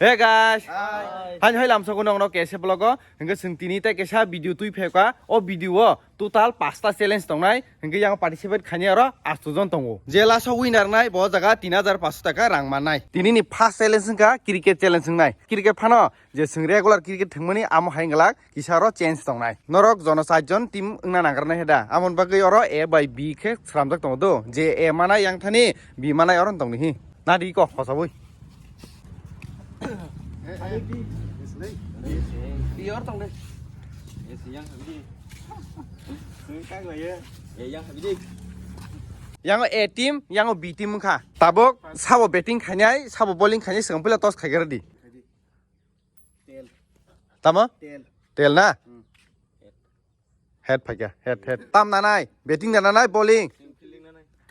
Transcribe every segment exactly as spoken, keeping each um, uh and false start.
Hey guys. Hi. Haino hai lamsoko nongno kaisa vlog o. Hingke chwng tini tei kaisa video twi phaikha. O video o total pasta challenge tongnai. Hingke yang participate khainai aro asto jon tongo. Je last o winner nai bo jaga tin hajar paanso taka rang mannai. Tini ni first challenge wngkha cricket challenge wngnai. Cricket phano je chwng regular cricket thwngmani amo hai wngwlak kisa aro change tongnai. Norok jono char jon team wngna nangrwnai heda. Amoni bagwi oro A bai B khe sramjak tongo do. Je A manai yang thani B manai oro tongni hi. Nadi ko khosabwi. Biyor tong de. Yang habidi. Yang habidi. Yang A team, yang B team wngkha. Tabuk sabo batting khainai, sabo bowling khainai, swkang puila toss khaigra di. Tel. Tamo? Tel. Tel na? Hmm. Head phaikha, head, head. Tam nanai, batting na nanai, bowling.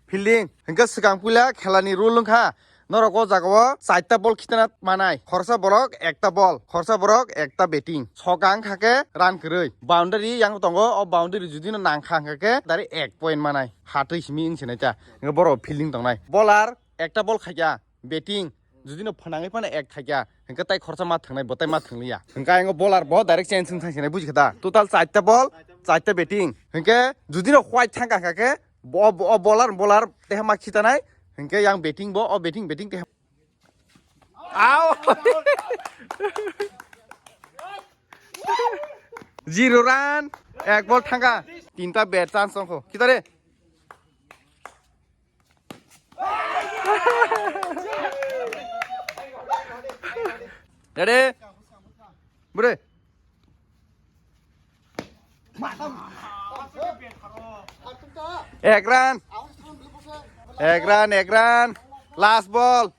Fielding. Hingke swkang puila khelani rule wngkha. Norok o jaga o chaita ball khitana manai. Khorsa borok ekta ball, khorsa borok ekta batting. Sokang kha khe run kwrwi. Boundary yang tongo, o boundary judi no nang kha hingkha khe dari ek point manai. Hatwi simi wng sinai ta. Hingke borok fielding tongnai. Bowler ekta ball khaikha. Batting, judi no phnangwi phano ek thaikya, hingke tai khorsa ma thangnai, bo tai ma thangliya. Hingke ayang o bowler bo direct change wng thang sinai, buji kha da? Total chaita ball, chaita batting. Hingke judi no white thangka hingka khe, bo, bo, o bowler, bowler teha ma khitanai, hingke yang batting bo, o batting, batting teha. Au! Zero run, ek ball thangka, tinta bat chance tongkho. Khitare. Ready? Bro. Ek run. Ek run, ek run. Last ball.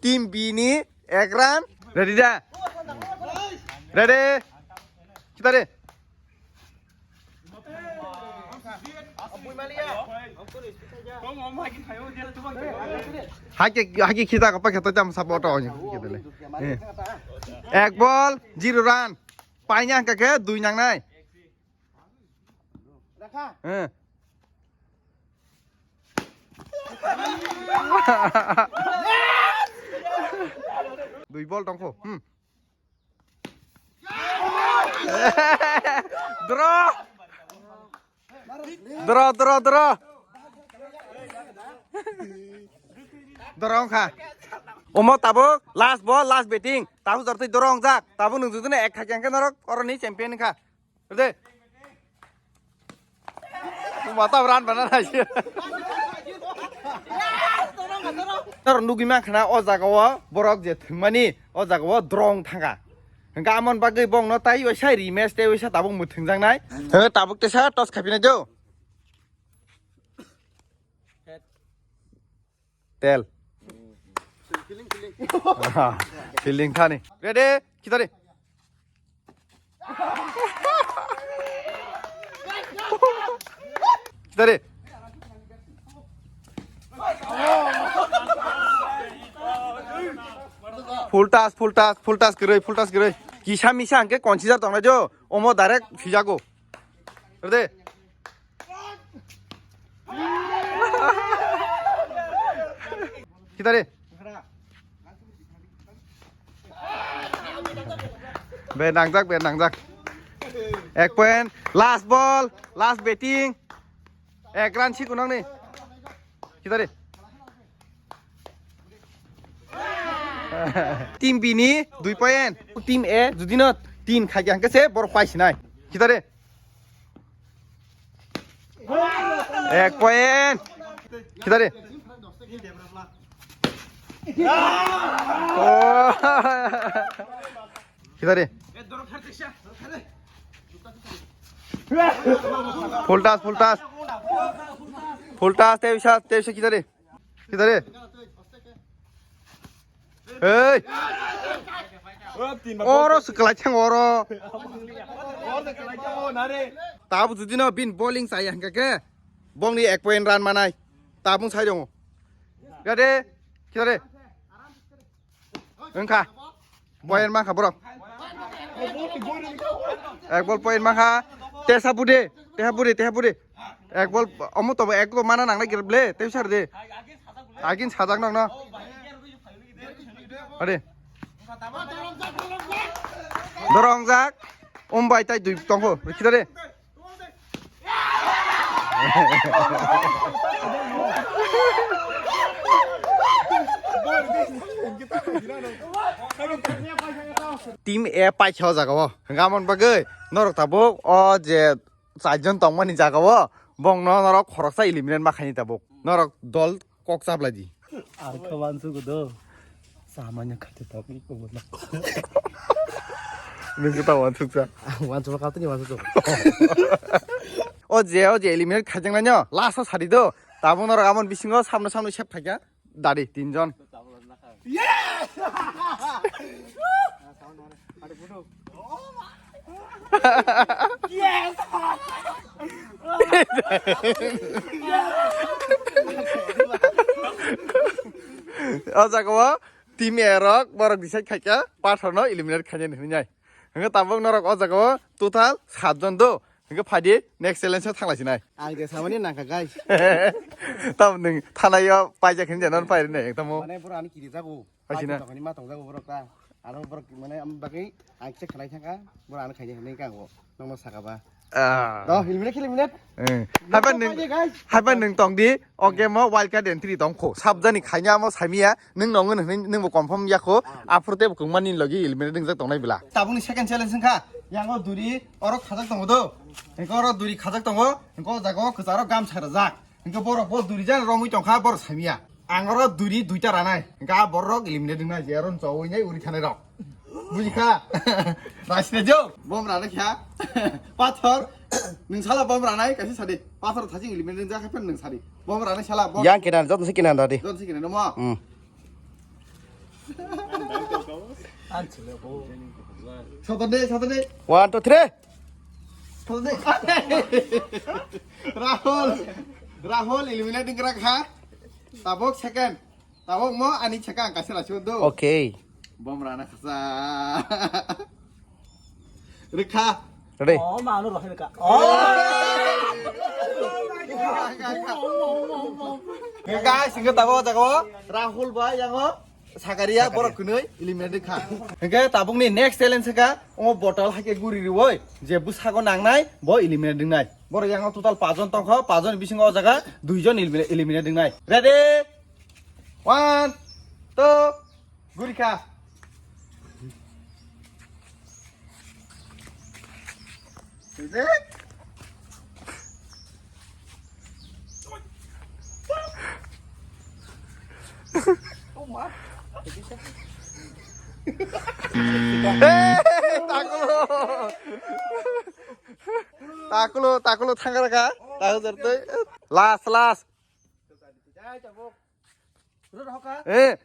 Team B ni ek run. Ready da? Ready? Kita deh. Haki, haki kita apa kita jam support aja kita deh. Eh. Ek ball, zero run. Paina angka ke dui nang nai. Eh. Dui ball tongkho. Hmm. Draw. Draw, draw, draw. Draw wngkha. Omo tabuk last ball, last batting. Tabuk jortwi draw wngjak. Tabuk nwng judino ek thak yang khe norok oroni champion wngkha. Rede. Mata ran bana nai. Tor nugui mankha na o jaga o borok je thwngmani o jaga o draw wng thangkha. Hingke amon bagwi bongno tai waisa rematch tai waisa tabuk mwthwng jaknai. He tabuk tesa toss khapinai do. Tel. Fielding thani. Ready? Kita deh. Kita deh. Full toss, full toss, full toss kwrwi, full toss kwrwi. Kisa misa hingke consider tongnai jo. Omo direct sijago. Ready? Kitare. Be nangjak, be nangjak. Ek point. Last ball, last batting. Ek run si kunang ni. Kitare. Team B ni dui point. Team A judino tin khaikha hingke se borok paisinai. Kitare. Ek point. Kitare. Oh. Kitare. Full toss, full toss. Full toss, tei bisa, tei bisa kitare. Kitare. Hey. Oro sekelai thang oro. Tabu judino bin bowling saya hingka ke. Bongni ek point run manai. Tabung sai dongo. Gade. Kitare. Wngkha. Point mankha borok. Ek ball point mankha. Tesa bude. Teha bude, teha bude. Ek bol, omo tobo ek bol mana nang na girble, tei sar de. Agin sajak nang na. Ade. Dorong jak. Om bai tai dui tongkho, rikhi de. Team A paikha o jaga o. Hwnkhe amoni bagwi norok tabuk o je charjon tongmani jaga o bongno norok khoroksa eliminate ma khaini tabuk. Norok dol kok chaplai di. Ang khe uansuk do. Samanya khato tabuk iko bono. Nwng khe ta uansuk cha. Ang uansuk kha tini uansuk. O je, o je eliminate khaijaknai no last o sadi do. Tabuk norok amoni bisingo samno samno sep khaikha. Dadi, tinjon. Yes! Yes! O jaga o team A rok borok decide khaikha, pathor no eliminate khainani hinwi nai. Hwnkhe tabuk norok o jaga o total saat jon do. Hwnkhe phaidi next challenge o thanglai sinai. Ang je samani nangkha, guys. Tam nwng thanai o paijak hinwi jana pai rwnai tamo. Mane borok ani kiri jago. Hai sina. Tongani ma tong jago borok ta. Aro borok mane am bagwi ang check khlai thangkha. Borok ano khaina hinwi kang o. Nokno saka ba. Ah. Do, eliminate, eliminate. Eh. Haiba nwng, guys. Haiba nwng tong di. O game o wild card entry tong kho. Sabjani khaina amo saimiya. Nwng nong nwng nwng bo confirm ya kho. Aphuru tei bo kwngmani logi eliminate wngjak tongnai bwla. Tabukni second challenge wngkha. Yang o duri oro khajak tongo do. Hwnkhe oro duri khajak tongo. Hwnkhe o jaga o kwcharo gamsa rwjak. Hwnkhe borok bo duri jani romwi tongkha borok saimiya. Ang oro duri duita ranai. Hwnkhe a borok eliminate wngnai je oro chowi nai uri thanai rok. Bujikha? Raisina jo, bom rana kha. Pathor, nwng sala bom ranai kaisa sadi. Pathor thajing eliminate wngjak khe nwng sadi. Bom rana sala, bom. Yang kenan, jotno se kenan dadi. Jotno se kenan, mo. Hmm. Saturday, Saturday. One, two, three. Saturday. Rahul, Rahul eliminate wngkha. Tabuk second. Tabuk mo ani chakang kaisa rasi do. Okay. Bom rana khasa. Rikha. Ready? Oh, ma ano rohai ka. Oh. Guys, hingke tabuk jago Rahul bai yango Sakaria borok kwnwi eliminate kha. Hingke tabukni next challenge kha omo bottle haike guri riwoi je bwsago nangnai bo eliminate wngnai. Borok yango total pajon tongkho, pajon bisingo o jaga duijon elimina-, eliminate wngnai. Ready? One, two, gurikha. Hey, takulo. Takulo, takulo thangraka. Takulo jartoi. Last, last. Eh.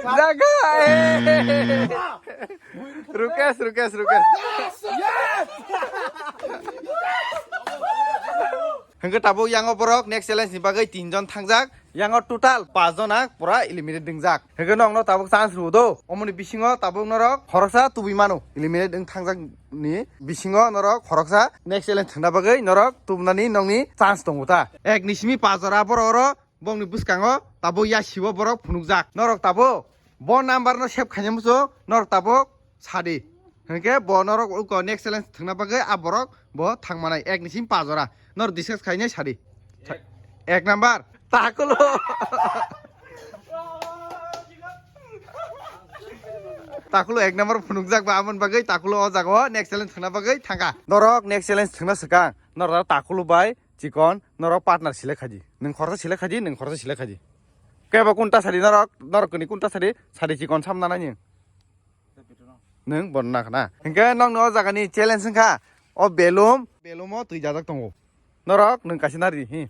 Jaga, eh. Rukesh, Rukesh, Rukesh. Hingke tabuk yango borok next challenge ni bagwi tinjon thangjak. Yango total pachjona pura eliminate wngjak. Hingke nokno tabuk chance rw do. Omoni bisingo tabuk norok khoroksa tubui mano. Eliminate wng thangjak ni bisingo norok khoroksa next challenge thangna bagwi norok tubunani nokni chance tongo ta. Ek ni simi pachjora borok oro bongni bwskango tabuk yasibo borok phunukjak. Norok tabuk bo number no save khaina muchung norok tabuk sadi. Hingke bo norok uko next challenge thangna bagwi a borok bo thangmanai ek ni simi pachjora. Norok discuss khainai sadi. Ek number. Takulo. Takulo ek number phunukjak ba amon bagwi takulo o jaga o next challenge thangna bagwi thangkha. Norok next challenge thangna swkang. Norok takulo bai chikon norok partner select khaidi. Nwng khoroksa select khaidi, nwng khoroksa select khaidi. Kebo kunta sadi norok, norok kuni kunta sadi, sadi chikon samna nani. Nwng bon na khna. Hingke nokni o jaga ni challenge wngkha. O belum, belum o twi jajak tongo. Norok nwng kaisa nari hi.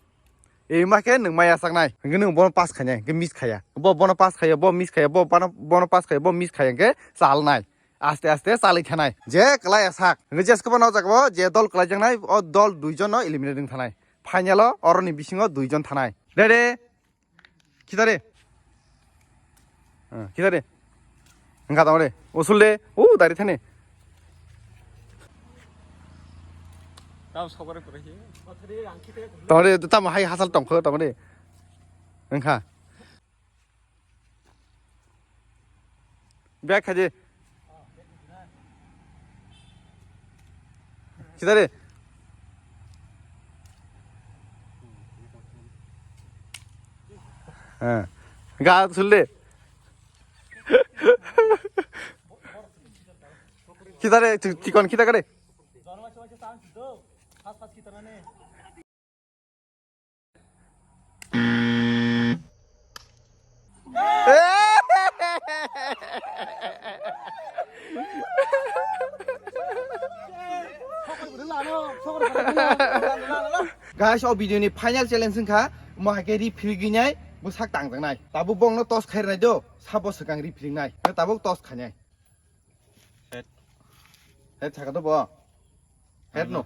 Ei ma khe nwng maya saknai. Hingke nwng bono pass khainai, hingke miss khaya. Bo bono pass khaya, bo miss khaya, bo bono, bono pass khaya, bo miss khaya, hingke chalnai. aste aste chalai thanai. Je kwlai asak. Hwnkhe jeskhe bono o jaga o je dol kwlai jaknai, o dol dui jon no eliminate wng thanai. Final o oroni bisingo dui jon thanai. Ready? Khitare. Ah, khitare. Wngkha tongre. Usul de. U dari thani. Tamo sokore kore hi. Tongre tamo hai hasal tongkho tongre. Wngkha. Bag khaje. Khitare. Ha. Ga sulde. Khitare, chikon khita kare. Guys, o video ni final challenge wngkha, mo hai khe ri phirigwi nai, bwsak tang jaknai. Tabuk bongno toss khairnai do, sabo swkang ri phiringnai. Tabuk toss khainai. Head. Head saka to bo. Head no.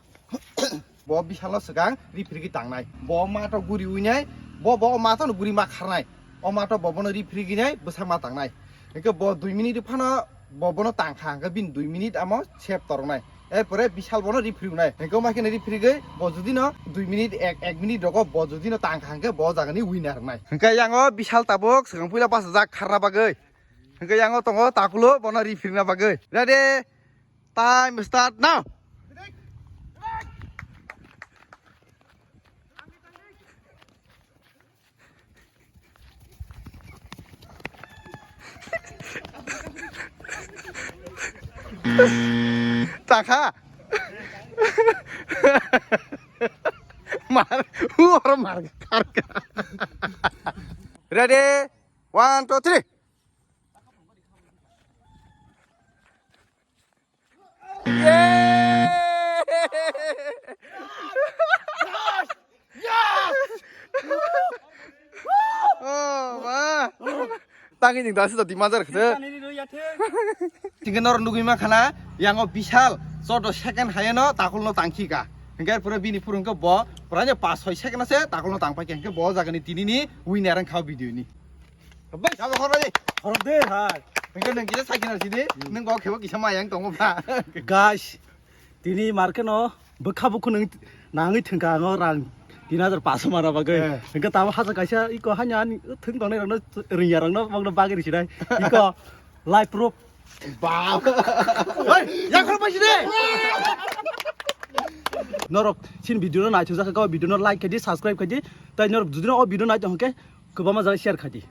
Bo bisalo swkang ri phirigwi tangnai. Bo ma to guri uinai. Bo, bo ma to guri ma kharnai. O ma to bo bono ri phirigwi nai bwsak ma tangnai. Hwnkhe bo dui minute phano bo bono tangkha hwnkhe bini dui minute amo sep toroknai. Erpore bisal bono ri phirigwi nai. Hwnkhe ma kheno ri phirigwi bo judi no dui minute ek, ek minute rogo bo judi no tangkha hwnkhe bo jagani winner wngnai. Hwnkhe yango bisal tabuk swkang puila bachajak kharna bagwi. Hwnkhe yango tongo takulo bono ri phirna bagwi. Ready? Time start now. Takha. Mar, uor mar, karka. Ready? One, two, three. Tangwi ning dasi to dimajar khse. Tingke nor nugwi ma khana yango bisal chodo second hayeno takulno tangkhi ka. Hingke pura bini phuru hingke bo pura je pas soi second ase takulno tangpai khe hingke bo jagani tinini winner wngkha video ni. Bai, sabo khoro di. Khoro de hai. Hingke nang kisa sakina sidi, nang bo khebo kisa mayang tongo ba. Guys, tini market no bwkha bukhu nang nangwi thengka no rang tin hajar paso mana bagwi. Eh. Hingke tamo haja kaisa iko hanya ani thung tongnai rokno ringya rokno bagno bagri sinai. Iko live proof. Ba. Oi, yakhor pai sidi. Norok sin video no naithok jakha ko video no like khaidi, subscribe khaidi. Tai norok judi no o video naithok hingke kwbangma jaga share khaidi.